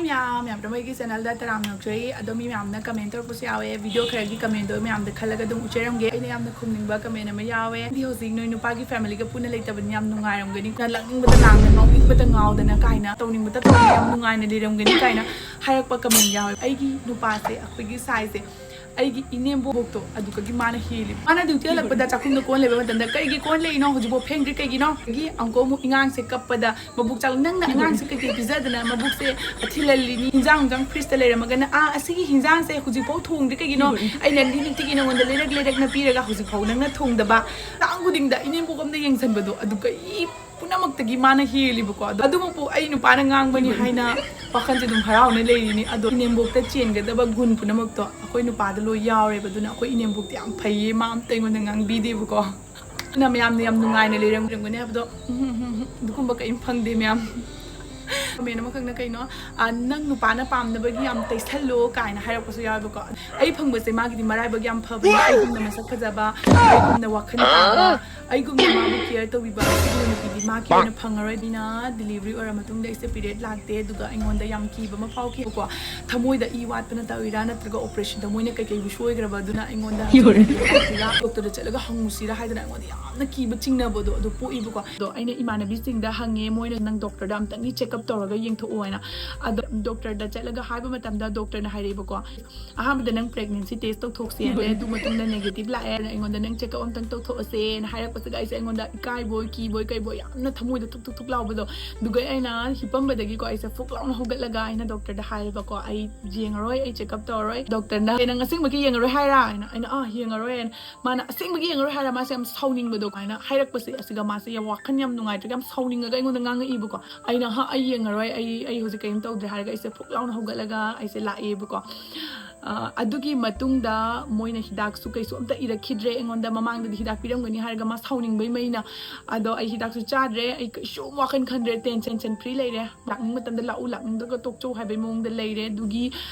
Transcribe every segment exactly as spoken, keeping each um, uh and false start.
ꯃꯌꯥꯝ ꯃꯌꯥꯝ ꯑꯩꯒꯤ ꯆꯦꯅꯦꯜꯗ ꯇꯔꯥꯝꯅ ꯑꯣꯛꯆꯔꯤ꯫ ꯑꯗꯣ ꯃꯤ ꯃꯌꯥꯝꯅ ꯀꯃꯦꯟ ꯇꯧꯔꯛꯄꯁꯨ ꯌꯥꯎꯋꯦ, ꯚꯤꯗꯤꯑꯣ ꯈꯔꯒꯤ ꯀꯃꯦꯟꯗꯣ ꯃꯌꯥꯝꯗ ꯈꯜꯂꯒ ꯑꯗꯨꯝ ꯎꯠꯆꯔꯝꯒꯦ꯫ ꯑꯩꯅ ꯌꯥꯝꯅ ꯈꯨꯝꯅꯤꯡꯕ ꯀꯃꯦꯟ ꯑꯃ ꯌꯥꯎꯋꯦ, "ꯅꯪꯗꯤ ꯍꯧꯖꯤꯛ ꯅꯣꯏ ꯅꯨꯄꯥꯒꯤ ꯐꯦꯃꯤꯂꯤꯒ ꯄꯨꯟꯅ ꯂꯩꯇꯕꯅꯤꯅ ꯌꯥꯝ ꯅꯨꯡꯉꯥꯏꯔꯝꯒꯅꯤ, ꯂꯥꯛꯅꯤꯡꯕꯗ ꯂꯥꯡꯗ, ꯉꯥꯎꯅꯤꯡꯕꯗ ꯉꯥꯎꯗꯅ ꯀꯥꯏꯅ, ꯇꯧꯅꯤꯡꯕꯗ ꯇꯧꯗꯅ ꯌꯥꯝ ꯅꯨꯡꯉꯥꯏꯅ ꯂꯩꯔꯝꯒꯅꯤ" ꯀꯥꯏꯅ ꯍꯥꯏꯔꯛꯄ ꯀꯃꯦꯟ ꯌꯥꯎꯋꯦ꯫ ꯑꯩꯒꯤ ꯅꯨꯄꯥꯁꯦ, ꯑꯩꯈꯣꯏꯒꯤ ꯁꯥꯏꯁꯦ, ꯑꯩꯒꯤ ꯏꯅꯦꯝꯕꯣꯛꯇꯣ ꯑꯗꯨꯒꯤ ꯃꯥꯅ ꯍꯦꯜꯂꯤ꯫ ꯃꯥꯅ ꯗ꯭ꯌꯨꯇꯤ ꯍꯜꯂꯛꯄꯗ ꯆꯥꯛꯈꯨꯝꯗ ꯀꯣꯟ ꯂꯩꯕ ꯃꯇꯝꯗ, "ꯀꯩꯒꯤ ꯀꯣꯟ ꯂꯩꯔꯤꯅꯣ? ꯍꯧꯖꯤꯛꯐꯥꯎ ꯐꯦꯡꯗ꯭ꯔꯤ ꯀꯩꯒꯤꯅꯣ?" ꯑꯗꯒꯤ ꯑꯃꯨꯛꯀ ꯑꯃꯨꯛ ꯑꯉꯥꯡꯁꯦ ꯀꯞꯄꯗ, ꯃꯕꯨꯛ ꯆꯥꯛ, "ꯅꯪꯅ ꯑꯉꯥꯡꯁꯦ ꯀꯩꯀꯩ ꯄꯤꯖꯗꯅ ꯃꯕꯨꯛꯁꯦ ꯊꯤꯜꯍꯜꯂꯤꯅꯤ? ꯍꯤꯟꯖꯥꯡ ꯍꯤꯟꯖꯥꯡ ꯐ꯭ꯔꯤꯖꯇ ꯂꯩꯔꯝꯃꯒꯅ, ꯑꯥ, ꯑꯁꯤꯒꯤ ꯍꯤꯟꯖꯥꯡꯁꯦ ꯍꯧꯖꯤꯛꯐꯥꯎ ꯊꯣꯡꯗ꯭ꯔꯤ ꯀꯩꯒꯤꯅꯣ? ꯑꯩꯅ ꯅꯨꯡꯇꯤꯒꯤ ꯅꯉꯣꯟꯗ ꯂꯩꯔꯛ ꯂꯩꯔꯛꯅ ꯄꯤꯔꯒ ꯍꯧꯖꯤꯛꯐꯥꯎ ꯅꯪꯅ ꯊꯣꯡꯗꯕ?" ꯇꯥꯡ ꯈꯨꯗꯤꯡꯗ ꯏꯅꯦꯝꯕꯣꯛ ꯑꯃꯅ ꯌꯦꯡꯁꯤꯟꯕꯗꯣ ꯑꯗꯨ ꯀꯩ ꯄꯨꯝꯅꯃꯛꯇꯒꯤ ꯃꯥꯅ ꯍꯦꯜꯂꯤꯕꯀꯣ꯫ ꯑꯗꯣ ꯑꯗꯨꯃꯛꯄꯨ ꯑꯩ ꯅꯨꯄꯥꯅ ꯉꯥꯡꯕꯅꯤ ꯍꯥꯏꯅ ꯋꯥꯈꯜꯁꯦ ꯑꯗꯨꯝ ꯍꯔꯥꯎꯅ ꯂꯩꯔꯤꯅꯤ꯫ ꯑꯗꯣ ꯏꯅꯦꯝꯕꯣꯛꯇ ꯆꯦꯟꯒꯗꯕ ꯒꯨꯟ ꯄꯨꯝꯅꯃꯛꯇꯣ ꯑꯩꯈꯣꯏ ꯅꯨꯄꯥꯗ ꯂꯣꯏ ꯌꯥꯎꯔꯦꯕ꯫ ꯑꯗꯨꯅ ꯑꯩꯈꯣꯏ ꯏꯅꯦꯝꯕꯣꯛꯇꯤ ꯌꯥꯝ ꯐꯩꯌꯦ, ꯃꯥ ꯑꯝꯇ ꯑꯩꯉꯣꯟꯗ ꯉꯥꯡꯕꯤꯗꯦꯕꯀꯣ꯫ ꯑꯗꯨꯅ ꯃꯌꯥꯝꯅ ꯌꯥꯝ ꯅꯨꯡꯉꯥꯏꯅ ꯂꯩꯔꯝꯒꯅꯤ ꯍꯥꯏꯕꯗꯣ, ꯎꯝ, ꯎꯝ, ꯎꯝ, ꯎꯝ, ꯑꯗꯨꯒꯨꯝꯕ ꯀꯔꯤꯝ ꯐꯪꯗꯦ ꯃꯌꯥꯝ꯫ ꯀꯃꯦꯟ ꯑꯃꯈꯛꯅ ꯀꯩꯅꯣ, "ꯑ, ꯅꯪ ꯅꯨꯄꯥꯅ ꯄꯥꯝꯅꯕꯒꯤ ꯌꯥꯝ ꯇꯩꯁꯜꯂꯣ" ꯀꯥꯏꯅ ꯍꯥꯏꯔꯛꯄꯁꯨ ꯌꯥꯎꯋꯦꯕꯀꯣ꯫ ꯑꯩ ꯐꯪꯕꯁꯦ ꯃꯥꯒꯤꯗꯤ ꯃꯔꯥꯏꯕꯛ ꯌꯥꯝ ꯐꯕꯅꯦ꯫ ꯑꯩꯒꯨꯝꯅ ꯃꯁꯛ ꯐꯖꯕ, ꯑꯩꯒꯨꯝꯅ ꯋꯥꯈꯜ ꯇꯥꯕ, ꯑꯩꯒꯨꯝꯅ ꯃꯥꯕꯨ ꯀꯤꯌꯔ ꯇꯧꯕꯤꯕ ꯑꯁꯤꯒꯨꯝꯕ ꯅꯨꯄꯤꯗꯤ ꯃꯥ ꯀꯤꯌꯔꯅ ꯐꯪꯉꯔꯣꯏ꯫ ꯑꯩꯅ ꯗꯤꯂꯤꯚꯔꯤ ꯑꯣꯏꯔ ꯃꯇꯨꯡꯗ ꯑꯩꯁꯦ ꯄꯤꯔꯤꯌꯗ ꯂꯥꯛꯇꯦ, ꯑꯗꯨꯒ ꯑꯩꯉꯣꯟꯗ ꯌꯥꯝ ꯀꯤꯕ ꯑꯃ ꯐꯥꯎꯈꯤꯕꯀꯣ꯫ ꯊꯃꯣꯏꯗ ꯏ ꯋꯥꯠꯄꯅ ꯇꯧꯔꯤꯔꯥ, ꯅꯠꯇ꯭ꯔꯒ ꯑꯣꯄꯔꯦꯁꯟꯗ ꯃꯣꯏꯅ ꯀꯩꯀꯩꯕꯨ ꯁꯣꯏꯈ꯭ꯔꯕ, ꯑꯗꯨꯅ ꯑꯩꯉꯣꯟꯗ ꯗꯣꯛꯇꯔꯗ ꯆꯠꯂꯒ ꯍꯪꯉꯨꯁꯤꯔꯥ ꯍꯥꯏꯗꯅ ꯑꯩꯉꯣꯟꯗ ꯌꯥꯝꯅ ꯀꯤꯕ ꯆꯤꯡꯅꯕꯗꯣ ꯑꯗꯨ ꯄꯣꯛꯏꯕꯀꯣ꯫ ꯑꯗꯣ ꯑꯩꯅ ꯏꯃꯥꯟꯅꯕꯤꯁꯤꯡꯗ ꯍꯪꯉꯦ, ꯃꯣꯏꯅ "ꯅꯪ ꯗꯣꯛꯇꯔꯗ ꯑꯝꯇꯪꯗꯤ ꯆꯦꯛꯑꯞ ꯇꯧꯔꯒ ꯌꯦꯡꯊꯣꯛꯑꯣ" ꯍꯥꯏꯅ꯫ ꯑꯗꯣ ꯗꯣꯛꯇꯔꯗ ꯆꯠꯂꯒ ꯍꯥꯏꯕ ꯃꯇꯝꯗ ꯗꯣꯛꯇꯔꯅ ꯍꯥꯏꯔꯛꯑꯦꯕꯀꯣ, "ꯑꯍꯥꯟꯕꯗ ꯅꯪ ꯄ꯭ꯔꯦꯒꯅꯦꯟꯁꯤ ꯇꯦꯁ ꯇꯧꯊꯣꯛꯁꯦ" ꯍꯥꯏꯔꯦ꯫ ꯑꯗꯨ ꯃꯇꯨꯡꯗ ꯅꯦꯒꯦꯇꯤꯚ ꯂꯥꯛꯑꯦ, ꯑꯩꯉꯣꯟꯗ "ꯅꯪ ꯆꯦꯛꯑꯞ ꯑꯝꯇꯪ ꯇꯧꯊꯣꯛꯑꯁꯦꯅ" ꯍꯥꯏꯔꯛꯄꯁꯤꯗ ꯑꯩꯁꯦ ꯑꯩꯉꯣꯟꯗ ꯏꯀꯥꯏꯕꯣꯏ ꯀꯤꯕꯣꯏ ꯀꯩꯕꯣꯏ ꯌꯥꯝꯅ ꯊꯃꯣꯏꯗ ꯊꯨꯛ ꯊꯨꯛ ꯊꯨꯛ ꯂꯥꯎꯕꯗꯣ꯫ ꯑꯗꯨꯒ ꯑꯩꯅ ꯍꯤꯞꯄꯝꯕꯗꯒꯤꯀꯣ ꯑꯩꯁꯦ ꯐꯨꯛ ꯂꯥꯎꯅ ꯍꯧꯒꯠꯂꯒ ꯑꯩꯅ ꯗꯣꯛꯇꯔꯗ ꯍꯥꯏꯔꯦꯕꯀꯣ, "ꯑꯩ ꯌꯦꯡꯉꯔꯣꯏ, ꯑꯩ ꯆꯦꯛꯑꯞ ꯇꯧꯔꯔꯣꯏ"꯫ ꯗꯣꯛꯇꯔꯅ "ꯑꯦ, ꯅꯪ ꯑꯁꯦꯡꯕꯒꯤ ꯌꯦꯡꯉꯔꯣꯏ ꯍꯥꯏꯔꯥ?" ꯍꯥꯏꯅ ꯑꯩꯅ, "ꯑꯥ, ꯌꯦꯡꯉꯔꯣꯏꯅ"꯫ ꯃꯥꯅ "ꯑꯁꯦꯡꯕꯒꯤ ꯌꯦꯡꯉꯔꯣꯏ ꯍꯥꯏꯔꯥ?" ꯃꯥꯁꯦ ꯌꯥꯝ ꯁꯥꯎꯅꯤꯡꯕꯗꯣ ꯍꯥꯏꯅ ꯍꯥꯏꯔꯛꯄꯁꯦ, ꯑꯁꯤꯒ ꯃꯥꯁꯦ ꯌꯥꯝ ꯋꯥꯈꯜ ꯌꯥꯝ ꯅꯨꯡꯉꯥꯏꯇ꯭ꯔꯒ ꯌꯥꯝ ꯁꯥꯎꯅꯤꯡꯉꯒ ꯑꯩꯉꯣꯟꯗ ꯉꯥꯡꯉꯛꯏꯕꯀꯣ꯫ ꯑꯩꯅ, "ꯍꯥ, ꯑꯩ ꯌꯦꯡꯉꯔꯣꯏ, ꯑꯩ, ꯑꯩ ꯍꯧꯖꯤꯛ ꯀꯔꯤꯝ ꯇꯧꯗ꯭ꯔꯦ" ꯍꯥꯏꯔꯒ ꯑꯩꯁꯦ ꯐꯨꯛ ꯂꯥꯎꯅ ꯍꯧꯒꯠꯂꯒ ꯑꯩꯁꯦ ꯂꯥꯛꯑꯦꯕꯀꯣ꯫ ꯑ, ꯑꯗꯨꯒꯤ ꯃꯇꯨꯡꯗ ꯃꯣꯏꯅ ꯍꯤꯗꯥꯛꯁꯨ ꯀꯩꯁꯨ ꯑꯝꯇ ꯏꯔꯛꯈꯤꯗ꯭ꯔꯦ ꯑꯩꯉꯣꯟꯗ꯫ ꯃꯃꯥꯡꯗꯗꯤ ꯍꯤꯗꯥꯛ ꯄꯤꯔꯝꯒꯅꯤ ꯍꯥꯏꯔꯒ ꯃꯥ ꯁꯥꯎꯅꯤꯡꯕꯩ ꯃꯩꯅ꯫ ꯑꯗꯣ ꯑꯩ ꯍꯤꯗꯥꯛꯁꯨ ꯆꯥꯗ꯭ꯔꯦ, ꯑꯩ ꯀꯩꯁꯨ ꯋꯥꯈꯜ ꯈꯟꯗ꯭ꯔꯦ, ꯇꯦꯟꯁꯟ ꯐ꯭ꯔꯤ ꯂꯩꯔꯦ꯫ ꯂꯥꯛꯅꯤꯡꯕ ꯃꯇꯝꯗ ꯂꯥꯛꯎ, ꯂꯥꯛꯅꯤꯡꯗ꯭ꯔꯒ ꯇꯣꯛꯆꯧ ꯍꯥꯏꯕꯩ ꯃꯑꯣꯡꯗ ꯂꯩꯔꯦ꯫ ꯑꯗꯨꯒꯤ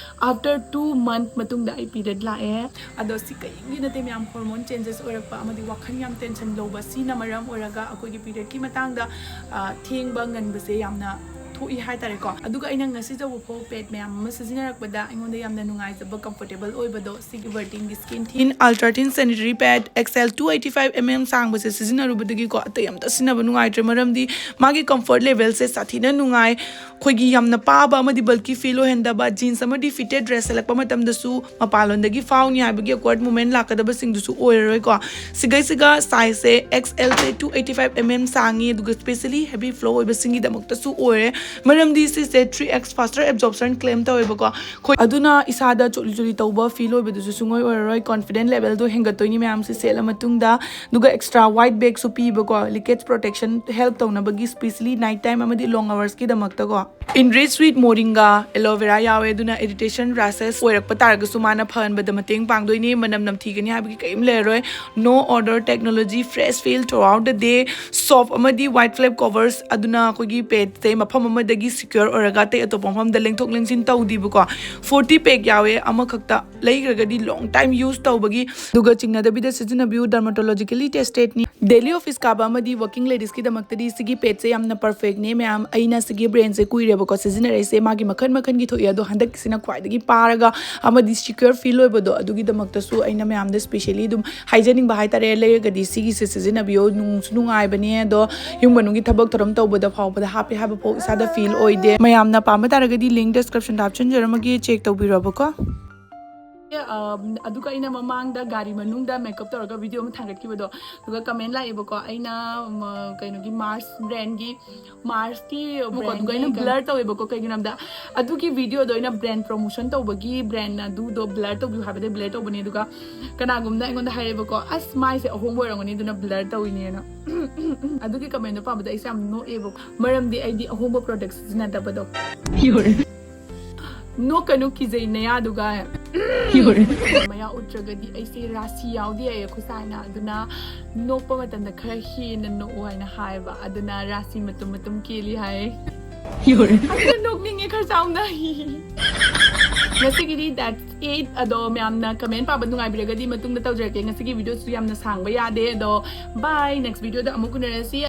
after two month ꯃꯇꯨꯡꯗ ꯑꯩ ꯄꯤꯔꯤꯌꯗ ꯂꯥꯛꯑꯦ꯫ ꯑꯗꯣ ꯁꯤ ꯀꯩꯒꯤ ꯅꯠꯇꯦ ꯃꯌꯥꯝ, ꯍꯣꯔꯃꯣꯟ ꯆꯦꯟꯖꯦꯁ ꯑꯣꯏꯔꯛꯄ ꯑꯃꯗꯤ ꯋꯥꯈꯜ ꯌꯥꯝ ꯇꯦꯟꯁꯟ ꯂꯧꯕ, ꯁꯤꯅ ꯃꯔꯝ ꯑꯣꯏꯔꯒ ꯑꯩꯈꯣꯏꯒꯤ ꯄꯤꯔꯤꯌꯗꯀꯤ ꯃꯇꯥꯡꯗ, ꯑ, ꯊꯦꯡꯕ ꯉꯟꯕꯁꯦ ꯌꯥꯝꯅ ꯊꯣꯛꯏ ꯍꯥꯏꯇꯥꯔꯦꯀꯣ꯫ ꯑꯗꯨꯒ ꯑꯩꯅ ꯉꯁꯤ ꯇꯧꯕ ꯐꯥꯎ ꯄꯦꯗ ꯃꯌꯥꯝ ꯑꯃ ꯁꯤꯖꯤꯟꯅꯔꯛꯄꯗ ꯑꯩꯉꯣꯟꯗ ꯌꯥꯝꯅ ꯅꯨꯡꯉꯥꯏꯖꯕ, ꯀꯝꯐꯣꯔꯇꯦꯕꯜ ꯑꯣꯏꯕꯗꯣ ꯁꯤꯒꯤ ꯕꯔꯇꯤꯟꯒꯤ skin thin ultra thin sanitary pad X L two eighty five M M ꯁꯥꯡꯕꯁꯦ ꯁꯤꯖꯤꯟꯅꯔꯨꯕꯗꯒꯤꯀꯣ ꯑꯇꯩ ꯑꯝꯇ ꯁꯤꯖꯤꯟꯅꯕ ꯅꯨꯡꯉꯥꯏꯇ꯭ꯔꯦ꯫ ꯃꯔꯝꯗꯤ ꯃꯥꯒꯤ ꯀꯝꯐꯣꯔꯠ ꯂꯦꯚꯦꯜꯁꯦ ꯁꯥꯊꯤꯅ ꯅꯨꯡꯉꯥꯏ꯫ ꯑꯩꯈꯣꯏꯒꯤ ꯌꯥꯝꯅ ꯄꯥꯕ ꯑꯃꯗꯤ ꯕꯜꯀꯤ ꯐꯤꯜ ꯑꯣꯏꯍꯟꯗꯕ, ꯖꯤꯟꯁ ꯑꯃꯗꯤ ꯐꯤꯇꯦꯗ ꯗ꯭ꯔꯦꯁ ꯁꯦꯠꯂꯛꯄ ꯃꯇꯝꯗꯁꯨ ꯃꯄꯥꯟꯂꯣꯝꯗꯒꯤ ꯐꯥꯎꯅꯤ ꯍꯥꯏꯕꯒꯤ ꯑꯣꯛꯋꯥꯔꯗ ꯃꯣꯃꯦꯟ ꯂꯥꯛꯀꯗꯕꯁꯤꯡꯗꯨꯁꯨ ꯑꯣꯏꯔꯔꯣꯏꯀꯣ꯫ ꯁꯤꯒꯩꯁꯤꯒ ꯁꯥꯏꯖꯁꯦ ꯑꯦꯛꯁ ꯑꯦꯜꯁꯦ two eighty five M M ꯁꯥꯡꯉꯤ, ꯑꯗꯨꯒ ꯁ꯭ꯄꯦꯁꯤꯌꯦꯜꯂꯤ ꯍꯦꯚꯤ ꯐ꯭ꯂꯣ ꯑꯣꯏꯕꯁꯤꯡꯒꯤꯗꯃꯛꯇꯁꯨ ꯑꯣꯏꯔꯦ꯫ ꯃꯔꯝꯗꯤ ꯁꯤꯁꯦ three X faster absorption claim ꯇꯧꯋꯦꯕꯀꯣ꯫ ꯑꯩꯈꯣꯏ ꯑꯗꯨꯅ ꯏꯁꯥꯗ ꯆꯣꯠꯂꯤ ꯆꯣꯠꯂꯤ ꯇꯧꯕ ꯐꯤꯜ ꯑꯣꯏꯕꯗꯨꯁꯨ ꯁꯨꯡꯑꯣꯏ ꯑꯣꯏꯔꯔꯣꯏ꯫ ꯀꯣꯟꯐꯤꯗꯦꯟ ꯂꯦꯚꯦꯜꯗꯣ ꯍꯦꯟꯒꯠꯇꯣꯏꯅꯤ ꯃꯌꯥꯝꯁꯦ ꯁꯦꯠꯂ ꯃꯇꯨꯡꯗ꯫ ꯑꯗꯨꯒ ꯑꯦꯛꯁꯇ꯭ꯔꯥ ꯋꯥꯏꯠ ꯕꯦꯒꯁꯨ ꯄꯤꯕꯀꯣ, ꯂꯤꯀꯦꯖ ꯄ꯭ꯔꯣꯇꯦꯛꯁꯟ ꯍꯦꯜꯞ ꯇꯧꯅꯕꯒꯤ, ꯁ꯭ꯄꯦꯁꯤꯌꯦꯜꯂꯤ ꯅꯥꯏꯠ ꯇꯥꯏꯝ ꯑꯃꯗꯤ ꯂꯣꯡ ꯑꯋꯥꯔꯁꯀꯤꯗꯃꯛꯇꯀꯣ꯫ ꯏꯟꯔꯤꯆ ꯋꯤꯠ ꯃꯣꯔꯤꯡꯒꯥ, ꯑꯦꯂꯣ ꯚꯦꯔꯥ ꯌꯥꯎꯋꯦ, ꯑꯗꯨꯅ ꯏꯔꯤꯇꯦꯁꯟ, ꯔꯦꯁꯦꯁ ꯑꯣꯏꯔꯛꯄ ꯇꯥꯔꯒꯁꯨ ꯃꯥꯅ ꯐꯍꯟꯕꯗ ꯃꯇꯦꯡ ꯄꯥꯡꯗꯣꯏꯅꯤ꯫ ꯃꯅꯝ ꯅꯝꯊꯤꯒꯅꯤ ꯍꯥꯏꯕꯒꯤ ꯀꯔꯤꯝ ꯂꯩꯔꯔꯣꯏ꯫ No odour technology, fresh feel throughout the day. Soft ꯑꯃꯗꯤ ꯋꯥꯏꯠ ꯐ꯭ꯂꯦꯞ ꯀꯣꯚꯔꯁ ꯑꯗꯨꯅ ꯑꯩꯈꯣꯏꯒꯤ ꯄꯦꯗꯁꯦ ꯃꯐꯝ ꯑꯃꯗꯒꯤ ꯁꯤꯀ꯭ꯌꯣꯔ ꯑꯣꯏꯔꯒ ꯑꯇꯩ ꯑꯇꯣꯞꯄ ꯃꯐꯝꯗ ꯂꯦꯡꯊꯣꯛ ꯂꯦꯡꯁꯤꯟ ꯇꯧꯗꯦꯕꯀꯣ꯫ ꯐꯣꯔꯇꯤ ꯄꯦꯛ ꯌꯥꯎꯋꯦ, ꯑꯃꯈꯛꯇ ꯂꯩꯈ꯭ꯔꯒꯗꯤ ꯂꯣꯡ ꯇꯥꯏꯝ ꯌꯨꯁ ꯇꯧꯕꯒꯤ꯫ ꯑꯗꯨꯒ ꯆꯤꯡꯅꯗꯕꯤꯗ ꯁꯤꯖꯤꯟꯅꯕꯤꯌꯨ, ꯗꯔꯃꯥꯇꯣꯂꯣꯖꯤꯀꯦꯜꯂꯤ ꯇꯦꯁꯇꯦꯠꯅꯤ꯫ ꯗꯦꯂꯤ ꯑꯣꯐꯤꯁ ꯀꯥꯕ ꯑꯃꯗꯤ ꯋꯥꯔꯀꯤꯡ ꯂꯦꯗꯤꯁꯀꯤꯗꯃꯛꯇꯗꯤ ꯁꯤꯒꯤ ꯄꯦꯗꯁꯦ ꯌꯥꯝꯅ ꯄꯔꯐꯦꯛꯅꯦ ꯃꯌꯥꯝ꯫ ꯑꯩꯅ ꯁꯤꯒꯤ ꯕ꯭ꯔꯦꯟꯁꯦ ꯀꯨꯏꯔꯦꯕꯀꯣ ꯁꯤꯖꯤꯟꯅꯔꯛꯏꯁꯦ, ꯃꯥꯒꯤ ꯃꯈꯟ ꯃꯈꯟꯒꯤ ꯊꯣꯛꯏ, ꯑꯗꯣ ꯍꯟꯗꯛꯀꯤꯁꯤꯅ ꯈ꯭ꯋꯥꯏꯗꯒꯤ ꯄꯥꯔꯒ ꯑꯃꯗꯤ ꯁꯤꯀ꯭ꯌꯣꯔ ꯐꯤꯜ ꯑꯣꯏꯕꯗꯣ, ꯑꯗꯨꯒꯤꯗꯃꯛꯇꯁꯨ ꯑꯩꯅ ꯃꯌꯥꯝꯗ ꯁ꯭ꯄꯦꯁꯤꯌꯦꯜꯂꯤ ꯑꯗꯨꯝ ꯍꯥꯏꯖꯅꯤꯡꯕ ꯍꯥꯏꯇꯥꯔꯦ꯫ ꯂꯩꯔꯒꯗꯤ ꯁꯤꯒꯤꯁꯦ ꯁꯤꯖꯤꯟꯅꯕꯤꯌꯣ, ꯅꯨꯡꯁꯨ ꯅꯨꯡꯉꯥꯏꯕꯅꯦ꯫ ꯑꯗꯣ ꯌꯨꯝ ꯃꯅꯨꯡꯒꯤ ꯊꯕꯛ ꯊꯧꯔꯝ ꯇꯧꯕꯗ ꯐꯥꯎꯕꯗ ꯍꯥꯞꯄꯦ ꯍꯥꯏꯕ ꯐꯥꯎ ꯏꯁꯥꯗ ꯐꯤꯜ ꯑꯣꯏꯗꯦ꯫ ꯃꯌꯥꯝꯅ ꯄꯥꯝꯕ ꯇꯥꯔꯒꯗꯤ ꯂꯤꯡ ꯗꯤꯁꯀ꯭ꯔꯤꯞꯁꯟꯗ ꯍꯥꯞꯆꯤꯟꯖꯔꯝꯃꯒꯦ, ꯆꯦꯛ ꯇꯧꯕꯤꯔꯣꯕꯀꯣ꯫ ꯑꯗꯨꯒ ꯑꯩꯅ ꯃꯃꯥꯡꯗ ꯒꯥꯔꯤ ꯃꯅꯨꯡꯗ ꯃꯦꯀꯞ ꯇꯧꯔꯒ ꯚꯤꯗꯤꯑꯣ ꯑꯃ ꯊꯥꯡꯒꯠꯈꯤꯕꯗꯣ, ꯑꯗꯨꯒ ꯀꯃꯦꯟ ꯂꯥꯛꯑꯦꯕꯀꯣ꯫ ꯑꯩꯅ ꯀꯩꯅꯣꯒꯤ ꯃꯥꯔꯁ ꯕ꯭ꯔꯦꯟꯒꯤ, ꯃꯥꯔꯁꯀꯤ ꯑꯗꯨꯒ ꯑꯩꯅ ꯕ꯭ꯂꯔ ꯇꯧꯋꯦꯕꯀꯣ꯫ ꯀꯩꯒꯤꯅꯣ ꯍꯥꯏꯕꯗ ꯑꯗꯨꯒꯤ ꯚꯤꯗꯤꯑꯣꯗꯣ ꯑꯩꯅ ꯕ꯭ꯔꯦꯟ ꯄ꯭ꯔꯣꯃꯣꯁꯟ ꯇꯧꯕꯒꯤ ꯕ꯭ꯔꯦꯟ ꯑꯗꯨꯗꯣ ꯕ꯭ꯂꯔ ꯇꯧꯕꯤꯌꯨ ꯍꯥꯏꯕꯗ ꯕ꯭ꯂꯔ ꯇꯧꯕꯅꯦ꯫ ꯑꯗꯨꯒ ꯀꯅꯥꯒꯨꯝꯅ ꯑꯩꯉꯣꯟꯗ ꯍꯥꯏꯔꯦꯕꯀꯣ, "ꯑꯁ, ꯃꯥꯏꯁꯦ ꯑꯍꯣꯡꯕ ꯑꯣꯏꯔꯝꯒꯅꯤ, ꯑꯗꯨꯅ ꯕ꯭ꯂꯔ ꯇꯧꯋꯤꯅꯦꯅ"꯫ ꯑꯗꯨꯒꯤ ꯀꯃꯦꯟꯗꯣ ꯄꯥꯕꯗ ꯑꯩꯁꯦ ꯌꯥꯝ ꯅꯣꯛꯑꯦꯕꯀꯣ, ꯃꯔꯝꯗꯤ ꯑꯩꯗꯤ ꯑꯍꯣꯡꯕ ꯄ꯭ꯔꯣꯗꯛ ꯁꯤꯖꯤꯟꯅꯗꯕꯗꯣ꯫ ꯅꯣꯛꯀꯅꯨ, ꯀꯤꯖꯩ ꯅꯌꯥꯗꯨꯒ꯫ ꯃꯌꯥ ꯎꯠꯇ꯭ꯔꯒꯗꯤ ꯑꯩꯁꯦ ꯔꯥꯁꯤ ꯌꯥꯎꯗꯦ ꯍꯥꯏꯌꯦ ꯑꯩꯈꯣꯏ ꯁꯥꯏꯅ꯫ ꯑꯗꯨꯅ ꯅꯣꯛꯄ ꯃꯇꯝꯗ ꯈꯔ ꯍꯦꯟꯅ ꯅꯣꯛꯎ ꯍꯥꯏꯅ ꯍꯥꯏꯕ꯫ ꯑꯗꯨꯅ ꯔꯥꯁꯤ ꯃꯇꯨꯝ ꯃꯇꯨꯝ ꯀꯦꯜꯂꯤ ꯍꯥꯏ꯫ ꯑꯗꯨꯅ ꯅꯣꯛꯅꯤꯡꯉꯦ ꯈꯔ ꯆꯥꯎꯅ꯫ ꯉꯁꯤꯒꯤꯗꯤ that's it꯫ ꯑꯗꯣ ꯃꯌꯥꯝꯅ ꯀꯃꯦꯟ ꯄꯥꯕ ꯅꯨꯡꯉꯥꯏꯕꯤꯔꯒꯗꯤ ꯃꯇꯨꯡꯗ ꯇꯧꯖꯔꯛꯀꯦ꯫ ꯉꯁꯤꯒꯤ ꯚꯤꯗꯤꯑꯣꯁꯨ ꯌꯥꯝꯅ ꯁꯥꯡꯕ ꯌꯥꯗꯦ꯫ ꯑꯗꯣ bye, next ꯚꯤꯗꯤꯑꯣꯗ ꯑꯃꯨꯛ ꯎꯅꯔꯁꯤ꯫